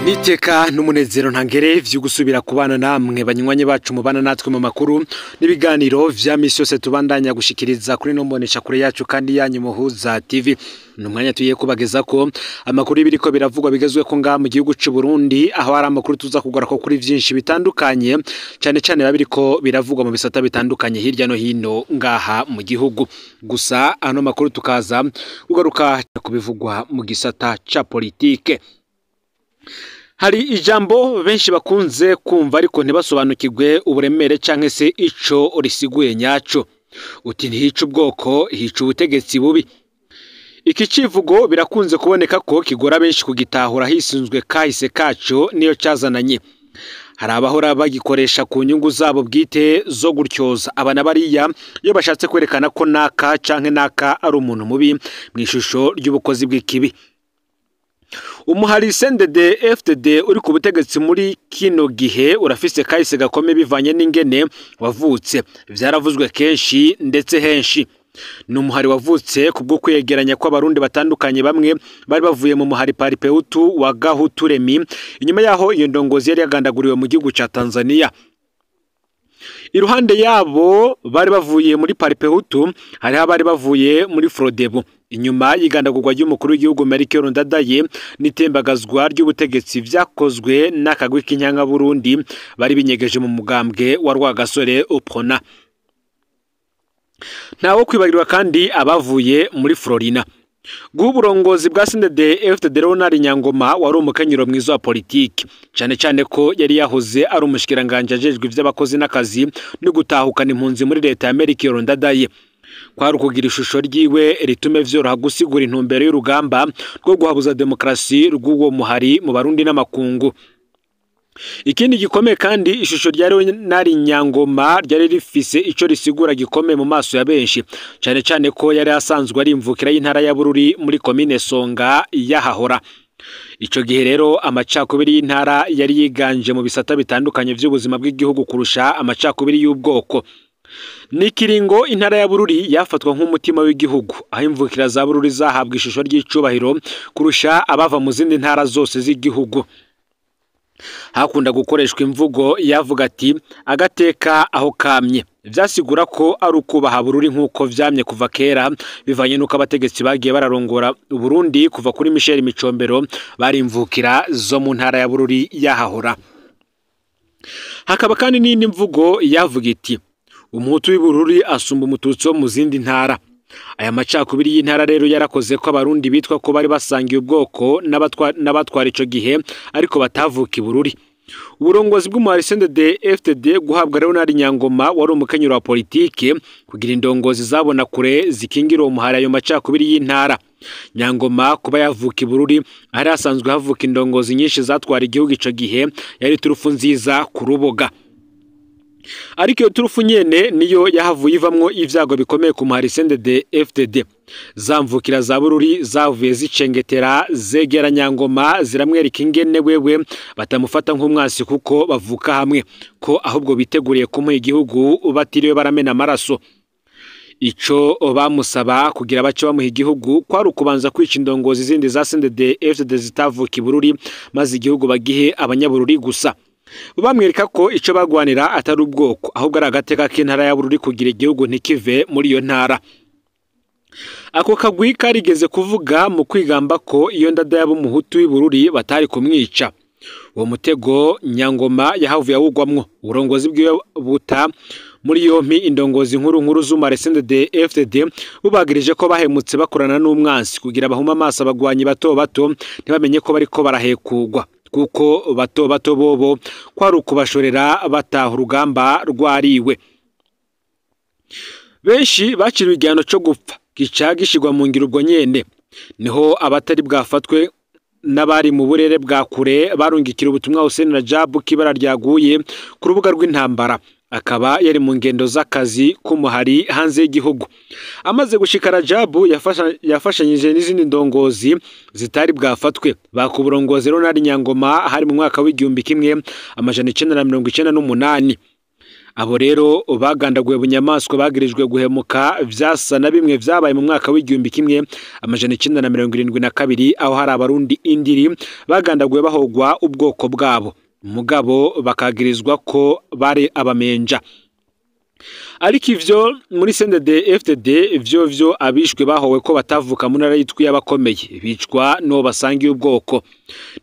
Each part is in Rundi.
Niteka n'umunezero ntangere vyo gusubira kubana namwe banywanyi bacu mubana natwe mu makuru n'ibiganiro vya misi yose tubandanya gushikiriza kuri no mbonesha kure yacu kandi yanyu Muhuza TV. Numwanya tugiye kubageza ko amakuru ibiriko biravugwa bigezwe ko ngaha mu gihugu c'u Burundi, aho ari amakuru tuza kugora ko kuri vyinshi bitandukanye, cyane cyane babiriko biravugwa mu bisata bitandukanye hirya no hino ngaha mu gihugu. Gusa ano makuru tukaza kugaruka kubivugwa mu gisata ca politike. Hari ijambo benshi bakunze kumva ariko ntibasobanukirwe uburemere canke se ico risiguye nyaco. Uti ntihica ubwoko, hica ubutegetsi bubi. Iki civugo birakunze kuboneka ko kigora benshi kugitahura hisunzwe kahise kaco niyo cazananye. Hari abahora bagikoresha ku nyungu zabo bwite zo gutyoza abana bariya iyo bashatse kwerekana ko naka canke naka ari umuntu mubi mw'ishusho ry'ubukozi bw'ikibi. Umuhari CNDD FDD uri ku butegetsi muri kino gihe urafise kahise gakome bivanye n'ingene wavutse. Vyaravuzwe kenshi ndetse henshi. Ni umuhari wavutse kubwo kwegeranya kw'abarundi batandukanye, bamwe bari bavuye mu muhari Paripeutu wa Gahutu Remi, inyuma yaho iyo ndongozi yari yagandaguriwe mu gihugu ca Tanzania. Iruhande yabo bari bavuye muri Paripehutu hariho abari bavuye muri Frodebu. Inyuma y'igandagurwa ry'umukuru w'igihugu Melchior Ndadaye n'itembagazwa ry'ubutegetsi vyakozwe n'akagwi k'inyanka Burundi bari binyegeje mu mugambwe wa Rwagasore Uprona. Ntawo kwibagirwa kandi abavuye muri Florina. Guburongozi bwa CNDD FDD Leonard Nyangoma wari umukenyero mwiza wa politiki, cyane cyane ko yari yahoze ari umushikiranganje ajejwe ivy'abakozi n'akazi no gutahukana impunzi muri leta ya Melchior Ndadaye. Kwari ukugira ishusho ryiwe ritume vyoroha gusigura intumbero y'urugamba rwo guhabuza demokrasi rw'uwo muhari mu Barundi n'amakungu. Ikindi gikomeye kandi ishusho rya Leonard Nyangoma ryari rifise ico risigura gikomeye mu maso ya benshi, cyane cyane ko yari asanzwe ari imvukira y'intara ya Bururi muri komine Songa yahahora. Ico gihe rero amacakubiri y'intara yari yiganje mu bisata bitandukanye vy'ubuzima bw'igihugu kurusha amacakubiri y'ubwoko. Nikiringo intara ya Bururi yafatwa nk'umutima w'igihugu, aho imvukira za Bururi zahabwa ishusho ry'icubahiro kurusha abava mu zindi ntara zose z'igihugu. Hakunda gukoreshwa imvugo yavuga ati agateka aho kamye, vyasigura ko ari ukubaha Bururi nk'uko vyamye kuva kera, bivanye n'uko abategetsi bagiye bararongora Burundi kuva kuri Michel Micombero bari imvukira zo mu ntara ya Bururi yahahora. Hakaba kandi n'indi mvugo yavuga iti umuhutu w'ibururi asumba umututsi wo mu zindi ntara. Aya macakubiri y'intara rero yarakoze ko abarundi bitwa ko bari basangiye ubwoko n'abatwara ico gihe ariko batavuka ibururi. Uburongozi bw'umuhari CNDD FDD guhabwa Leonard Nyangoma wari umukenyero wa politike kugira indongozi zabona kure zikingira uwo muhari ayo macakubiri y'intara. Nyangoma kuba yavuka ibururi hari hasanzwe havuka indongozi nyinshi zatwara igihugu ico gihe yari turufu nziza ku rubuga. Ariko iyo turufu nyene niyo yahavuye ivamwo ivyago bikomeye ku muhari CNDD FDD. Zamvukira za Bururi zavuye zicengetera zegera Nyangoma ziramwereka ingene wewe batamufata nk'umwasi kuko bavuka hamwe, ko ahubwo biteguriye kumuha igihugu batiriwe baramena amaraso. Ico bamusaba kugira bace bamuha igihugu kwari ukubanza kwica indongozi zindi za CNDD FDD zitavuka ibururi maze igihugu bagihe abanyabururi gusa. Bamwereka ko ico bagwanira atari ubwoko ahubwo ari agateka k'intara ya Bururi kugira igihugu ntikive muri iyo ntara. Ako kagwi karigeze kuvuga mu kwigamba ko iyo ndada y'abumuhutu w'ibururi batari kumwica. Uwo mutego Nyangoma yahavuye awugwamwo. Uburongozi bwiwe buta muri yompi indongozi nkuru nkuru z'umare CNDD FDD bubagirije ko bahemutse bakorana n'umwansi kugira bahuma amaso abagwanyi bato bato ntibamenye ko bariko barahekugwa, kuko bato bato bobo kwari ukubashorera bataha urugamba rwariwe. Benshi bakiriwe igihano co gupfa gica gishirwa mu ngiro ubwo nyene. Niho abatari bwafatwe n'abari mu burere bwa kure barungikira ubutumwa Hussein Rajabu kibara ryaguye ku rubuga rw'intambara, akaba yari mu ngendo z'akazi k'umuhari hanze y'igihugu. Amaze gushika Rajabu yafashanyije n'izindi ndongozi zitari bwafatwe bakuburongozi Leonard Nyangoma hari mu mwaka w'igihumbi kimwe amajana icenda na mirongo icenda n'umunani. Abo rero bagandaguwe bunyamaswa bagirijwe guhemuka vyasa na bimwe vyabaye mu mwaka w'1972, aho hari abarundi indiri bagandaguwe bahogwa ubwoko bwabo, mugabo bakagirizwa ko bari abamenja. Ariko ivyo muri CNDD FDD vyo abishwe bahowe ko batavuka mu ntara yitwa y'abakomeye, bicwa no basangiye ubwoko.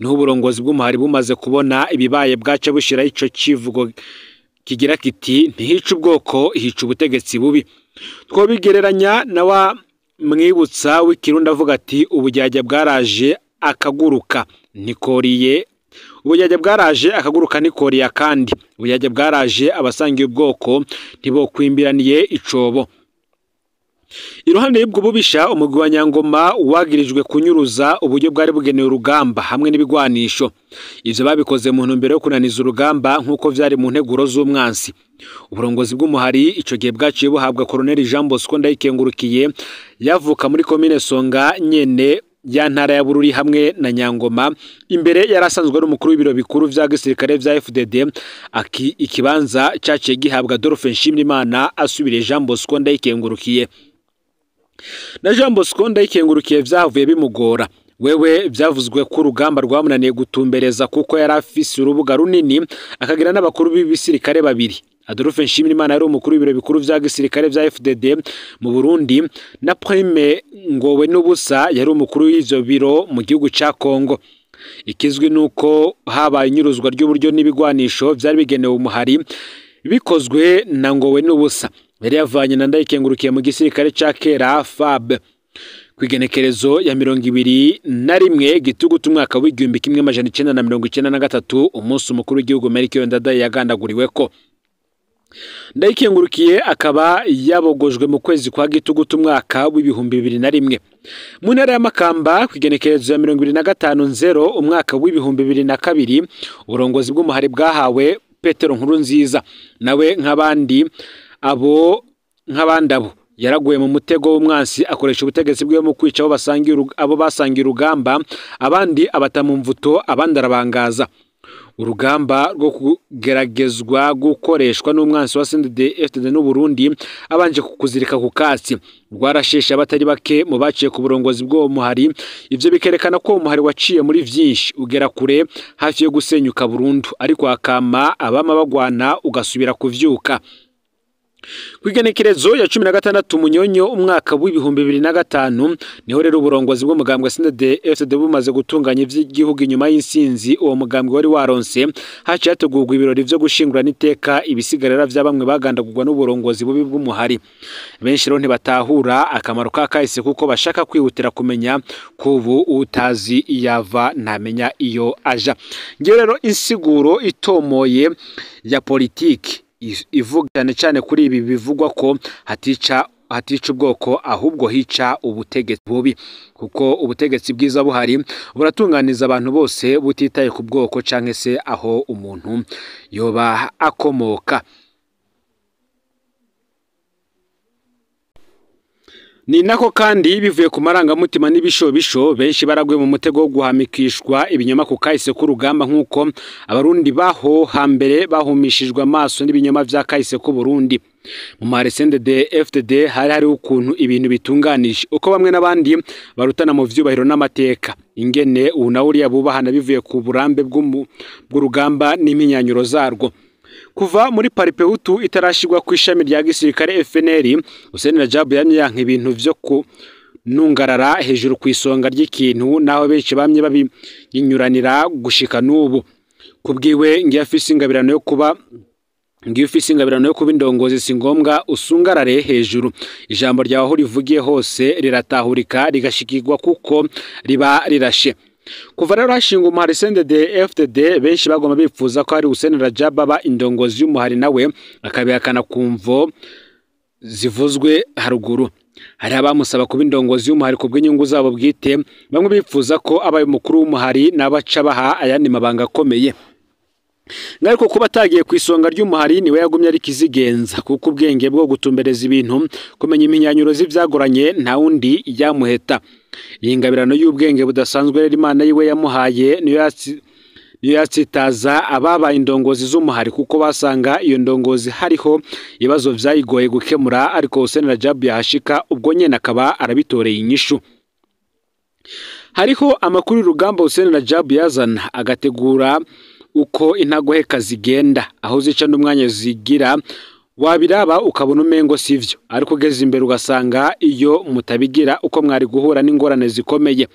Niho uburongozi bw'umuhari bumaze kubona ibibaye bwaca bushira ico kivugo kigira kiti ntihica ubwoko hica ubutegetsi bubi. Twobigereranya na wa mwibutsa w'ikirundi avuga ati ubujyajya bwaraje akaguruka nikoriye, ubujyajya bwaraje akaguruka nikoriye, kandi ubujyajya bwaraje abasangiye ubwoko ntibokwimbiraniye icobo. Iruhande y'ubwo bubisha, umugwi wa Nyangoma wagirijwe kunyuruza uburyo bwari bugenewe urugamba hamwe n'ibigwanisho. Ivyo babikoze mu ntumbero yo kunaniza urugamba nk'uko vyari mu nteguro z'umwansi. Uburongozi bw'umuhari ico gihe bwaciye buhabwa Colonel Jean Bosco Ndayikengurukiye, yavuka muri komine Songa nyene ya ntara ya Bururi hamwe na Nyangoma. Imbere yari asanzwe ari umukuru w'ibiro bikuru vya gisirikare vya FDD, ikibanza caciye gihabwa Adolphe Nshimirimana asubiriye Jean Bosco Ndayikengurukiye. Na Jean Bosco Ndayikengurukiye vyavuye bimugora. Wewe vyavuzwe ko urugamba rwamunaniye gutumbereza kuko yari afise urubuga runini akagira n'abakuru b'ibisirikare babiri. Adolphe Nshimirimana yari umukuru w'ibiro bikuru vya gisirikare vya FDD mu Burundi, na Prime Ngowe n'ubusa yari umukuru w'ivyo biro mu gihugu ca Kongo. Ikizwi nuko habaye inyuruzwa ry'uburyo n'ibigwanisho vyari bigenewe umuhari bikozwe na Ngowe n'ubusa. Yari yavanye na Ndayikengurukiye mu gisirikare ca kera FAB. Kwigenekerezo ya 21 Gitugutu umwaka w'1993, umunsi umukuru w'igihugu Melchior Ndadaye yagandaguriweko. Ndayikengurukiye akaba yabogojwe mu kwezi kwa Gitugutu umwaka w'2001. Mu ntara ya Makamba kwigenekerezo ya 25/0 umwaka w'2002, uburongozi bw'umuhari bwahawe Petero Nkurunziza, nawe nk'abandi abo yaraguye mu mutego w'umwansi akoresha ubutegetsi bwiwe mu kwica abo basangiye urugamba, abandi abata mu mvuto, abandi arabangaza. Urugamba rwo kugeragezwa gukoreshwa n'umwansi wa CNDD FDD n'u Burundi abanje kukuzirika ku katsi rwarasheshe abatari bake mu baciye ku burongozi bw'uwo muhari. Ivyo bikerekana ko umuhari waciye muri vyinshi ugera kure hafi yo gusenyuka burundu, ariko akama abama bagwana ugasubira kuvyuka. Kwigenekerezo ya 16 Munyonyo umwaka w'2005, niho rero uburongozi bw'umugambwe CNDD FDD bumaze gutunganya ivy'igihugu inyuma y'insinzi uwo mugambwe wari waronse, haciye hategurwa ibirori vyo gushingura n'iteka ibisigarira vya bamwe bagandagurwa n'uburongozi bubi bw'umuhari. Benshi rero ntibatahura akamaro ka kahise kuko bashaka kwihutira kumenya ko ubu utazi iyava ntamenya iyo aja. Ngiyo rero insiguro itomoye ya politiki ivuga cyane cyane kuri ibi bivugwa ko hatica ubwoko ahubwo hica ubutegetsi bubi, kuko ubutegetsi bwiza buhari buratunganiza abantu bose butitaye ku bwoko canke se aho umuntu yoba akomoka. Ni nako kandi bivuye ku marangamutima n'ibishobisho benshi baraguye mu mutego wo guhamikishwa ibinyoma ku kahise k'urugamba, nk'uko abarundi baho hambere bahumishijwe amaso n'ibinyoma vya kahise k'u Burundi. Mu muhari CNDD FDD hari ukuntu ibintu bitunganije, uko bamwe n'abandi barutana mu vyubahiro n'amateka, ingene ubu na uriya bubahana bivuye ku burambe bw'urugamba n'impinyanyuro zarwo. Kuva muri Paripehutu itarashigwa ku ishami rya gisirikare FNL, Hussein Rajabu yamye yanka ibintu vyo kunungarara hejuru ku isonga ry'ikintu, naho benshi bamye babinyuranira gushika n'ubu. Kubwiwe ngiye afise ingabirano yo kuba ngiye ufise ingabirano yo kuba indongozi si ngombwa usungarare hejuru. Ijambo ryawe aho rivugiye hose riratahurika rigashikirwa kuko riba rirashe. Kuva rero hashinga umuhari CNDD FDD, benshi bagoma bifuza ko hari Hussein Rajab aba indongozi y'umuhari, nawe akabihakana kumvo zivuzwe haruguru. Hari abamusaba kuba indongozi y'umuhari ku bw'inyungu zabo bwite, bamwe bifuza ko abaye umukuru w'umuhari n'abaca baha ayandi mabanga akomeye. Ariko kuba atagiye ku isonga ry'umuhari niwe yagumye ari kizigenza, kuko ubwenge bwo gutumbereza ibintu, kumenya impinyanyuro z'ivyagoranye nta wundi yamuheta. Iyi ngabirano y'ubwenge budasanzwe rero Imana yiwe yamuhaye Niyo yatsitaza ababaye indongozi z'umuhari, kuko basanga iyo ndongozi hariho ibibazo vyayigoye gukemura, ariko Hussein Rajabu yahashika ubwo nyene akaba arabitoreye inyishu. Hariho amakuru y'urugamba Hussein Rajabu yazana agategura uko intagoheka zigenda, aho zica n'umwanya zigira, wabiraba ukabona umengo sivyo, ariko ugeze imbere ugasanga iyo mutabigira uko mwari guhura n'ingorane zikomeye.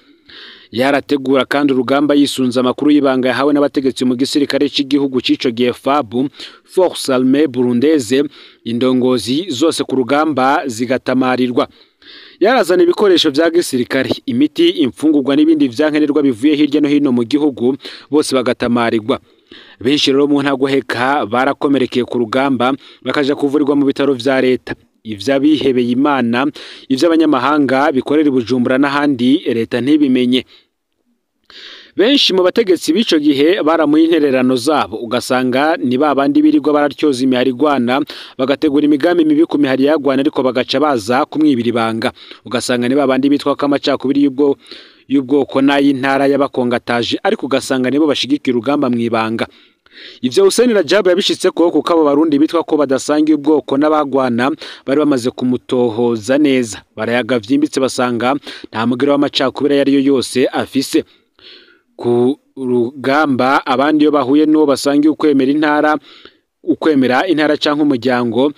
Yarategura kandi urugamba yisunze amakuru y'ibanga yahawe n'abategetsi mu gisirikare cy'igihugu c'ico gihe FAB, Force Armée Burundaise, indongozi zose ku rugamba zigatamarirwa. Yarazana ibikoresho vya gisirikare, imiti, imfungurwa n'ibindi vyankenerwa bivuye hirya no hino mu gihugu, bose bagatamarirwa. Benshi rero mu ntagoheka barakomerekeye ku rugamba, bakaja kuvurirwa mu bitaro vya leta. Ivy'abihebeye Imana, ivy'abanyamahanga bikorera i Bujumbura n'ahandi, leta ntibimenye. Benshi mu bategetsi b'ico gihe baramuha intererano zabo, ugasanga ni babandi birirwa bararyoza imihari igwana, bagategura imigambi mibi ku mihari yagwana, ariko bagaca baza kumwibira ibanga. Ugasanga ni babandi bitwa ko amacakubiri y'ubwoko n'ay'intara y'abakongataje, ariko ugasanga nibo bashigikira urugamba mw'ibanga. Ivyo Hussein Rajabu yabishitseko kuko abo Barundi bitwa ko badasangiye ubwoko n'abagwana bari bamaze kumutohoza neza, barayaga vyimbitse basanga nta mugero w'amacakubiri ayo ariyo yose afise. Ku rugamba abandi iyo bahuye n'uwo basangiye ukwemera intara canke umuryango,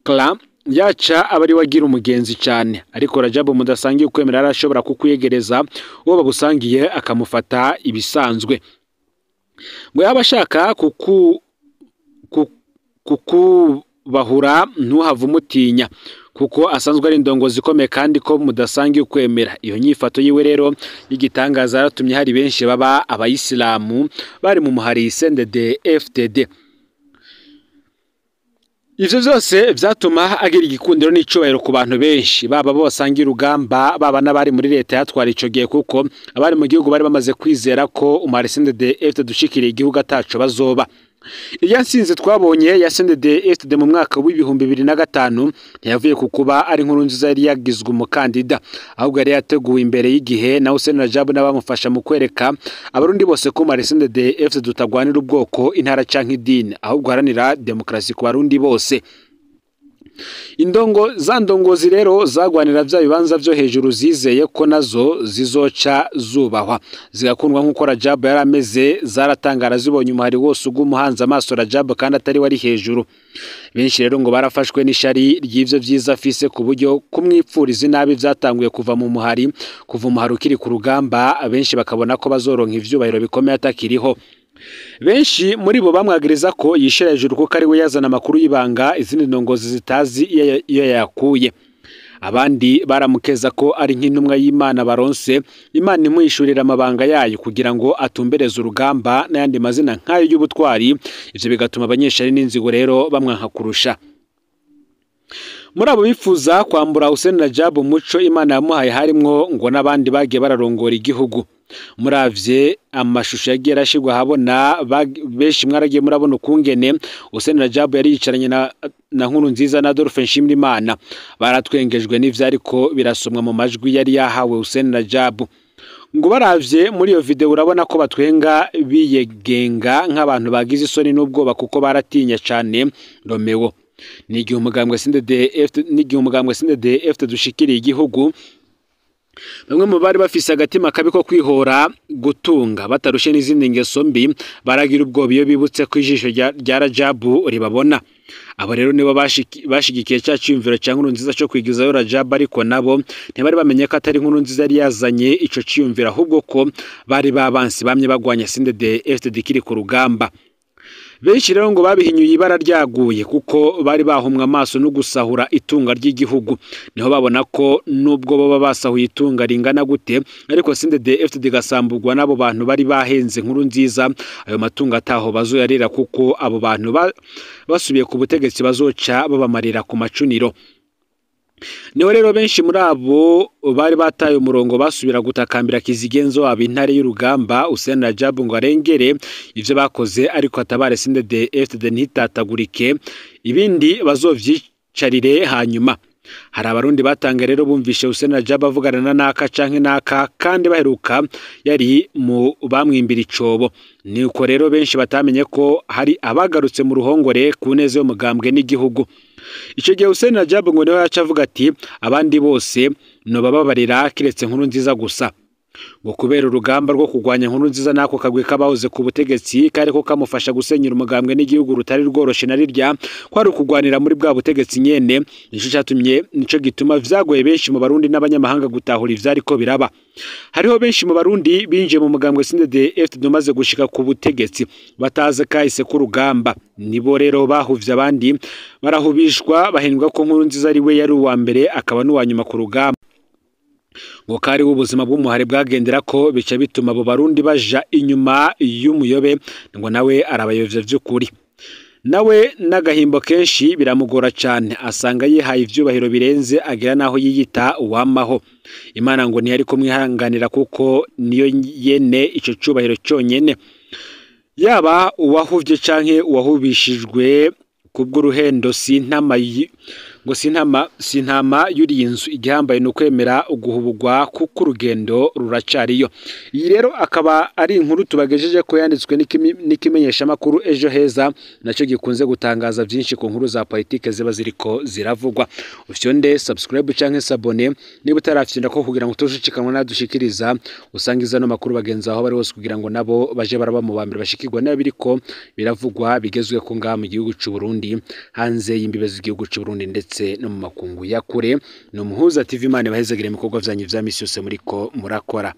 clan, yaca aba ari we agira umugenzi cane, ariko Rajabu mudasangiye ukwemera arashobora kukwiyegereza uwo babusangiye akamufata ibisanzwe. Ngo yaba ashaka kukubahura ntuhave umutinya, kuko asanzwe ari indongozi ikomeye kandi ko mudasangiye ukwemera. Iyo nyifato yiwe rero y'igitangaza yaratumye hari benshi baba abayisilamu bari mu muhari CNDD FDD. Ivyo vyose vyatuma agira igikundiro n'icubahiro ku bantu benshi, baba bo basangiye urugamba, baba n'abari muri leta yatwara ico gihe, kuko abari mu gihugu bari bamaze kwizera ko umuhari CNDD FDD ushikiriye igihugu ataco bazoba. Iya nsinzi twabonye ya CNDD FDD mu mwaka w'2005 ntiyavuye ku kuba ari inkuru nziza yari yagizwe umukandida, ahubwo yari yateguwe imbere y'igihe na Hussein Rajabu n'abamufasha mu kwereka abarundi bose ko umuhari CNDD FDD utagwanira ubwoko, intara canke idini, ahubwo uharanira demokarasi ku barundi bose. Indongo za ndongozi rero zagwanira vya bibanza vyo hejuru zizeye ko nazo zizoca zubahwa zigakundwa nk'uko Rajabu yari ameze, zaratangara zibonye umuhari wose ugumuhanze amaso Rajabu kandi atari wari hejuru. Benshi rero ngo barafashwe n'ishari ry'ivyo vyiza afise, ku buryo kumwipfuriza inabi vyatanguye kuva mu muhari, kuva umuhari ukiri ku rugamba, abenshi bakabona ko bazoronka ivyubahiro bikomeye atakiriho. Benshi muri bo bamwagiriza ko yishira hejuru kuko ari we yazana amakuru y'ibanga izindi ndongozi zitazi iyo yayakuye. Abandi baramukeza ko ari nk'intumwa y'Imana baronse, Imana imwishurira amabanga yayo kugira ngo atumbereze urugamba n'ayandi mazina nk'ayo y'ubutwari. Ivyo bigatuma abanyeshari n'inzigo rero bamwanka kurusha. Muri abo bifuza kwambura Hussein Rajabu umuco Imana yamuhaye harimwo ngo n'abandi bagiye bararongora igihugu. Muravye amashusho yagiye arashirwa ahabona, benshi mwaragiye murabona ukungene Hussein Rajabu yari yicaranye na Nkurunziza na Adolphe Nshimirimana. Baratwengejwe n'ivyo ariko birasomwa mu majwi yari yahawe Hussein Rajabu. Ngo baravye muri iyo video urabona ko batwenga biyegenga nk'abantu bagize isoni n'ubwoba, kuko baratinya cane Romeo. N'igihe umugambwe CNDD FDD dushikiriye igihugu, bamwe mu bari bafise agatima kabi ko kwihora gutunga batarushe n'izindi ngeso mbi baragira ubwoba iyo bibutse ko ijisho rya Rajabu ribabona. Abo rero nibo bashigikiye ca ciyumviro ca Nkurunziza co kwigizayo Rajabu, ariko nabo ntibari bamenye ko atari Nkurunziza yari yazanye ico ciyumviro, ahubwo ko bari babansi bamye bagwanya CNDD FDD kiri ku rugamba. Benshi rero ngo babihinyuye ibara ryaguye, kuko bari bahumwe amaso no gusahura itunga ry'igihugu. Niho babona ko nubwo baba basahuye itunga ringana gute, ariko CNDD FDD gasambugwa n'abo bantu bari bahenze Nkurunziza, ayo matungo ataho bazoyarira, kuko abo bantu basubiye ku butegetsi bazoca babamarira ku macuniro. Niho rero benshi muri abo bari bataye umurongo basubira gutakambira Kizigenzo wabo intare y'urugamba Hussein Rajabu ngo arengere ivyo bakoze, ariko atabare CNDD FDD ntitatagurike, ibindi bazovyicarire hanyuma. Hari abarundi batanga rero bumvishe Hussein Rajab avugana na naka canke naka kandi baheruka yari mu bamwimbira icobo. Nuko rero benshi batamenye ko hari abagarutse mu ruhongore ku neza y'umugambwe n'igihugu. Ico gihe Hussein Rajab ngo niwe yaca avuga ati abandi bose nobababarira kiretse Nkurunziza gusa. Ngo kubera urugamba rwo kurwanya Nkurunziza n'ako kagwi k'abahoze ku butegetsi kariko kamufasha gusenyera umugambwe n'igihugu rutari rworoshe na rirya, kwari ukugwanira muri bwa butegetsi nyene. Nico catumye, nico gituma vyagoye benshi mu Barundi n'abanyamahanga gutahura ivyariko biraba. Hariho benshi mu Barundi binjiye mu mugambwe CNDD-FDD umaze gushika ku butegetsi batazi kahise k'urugamba. Nibo rero bahuvye abandi barahubishwa, bahindwa ko Nkurunziza ari we yari uwa mbere akaba n'uwa nyuma ku rugamba. Ngo kari ubuzima bw'umuhari bwagendera ko bica bituma abo Barundi baja inyuma y'umuyobe, ngo nawe arabayovya vy'ukuri. Nawe n'agahimbo kenshi biramugora cane, asanga yihaye ivyubahiro birenze agera naho yiyita uwamaho. Imana ngo ntiyari kumwihanganira kuko niyo yene ico cubahiro conyene. Yaba uwahuvye canke uwahubishijwe kubw'uruhendo sintama ngo sintama yuriye inzu, igihambaye ni ukwemera uguhubugwa kuko urugendo ruracariyo. Iyi rero akaba ari inkuru tubagejeje ko yanditswe n'ikimenyeshamakuru Ejo Heza, nacyo gikunze gutangaza byinshi ku nkuru za politike ziba ziriko ziravugwa. Ufyonde subscribe canke s'abonner niba utarafyonda ko kugira ngo utojicikanwa nadushikiriza, usangiza no makuru bagenzi aho bari hose kugira ngo nabo baje baraba mu bambere bashikirwa n'abiriko biravugwa bigezwe ko ngaha mu gihugu c'u Burundi, hanze y'imbibe z'igihugu c'u Burundi ndetse no mu makungu ya kure. Ni Umuhuza TV, Imana ibahezagire ibikorwa vyanyu vya misi yose muriko murakora.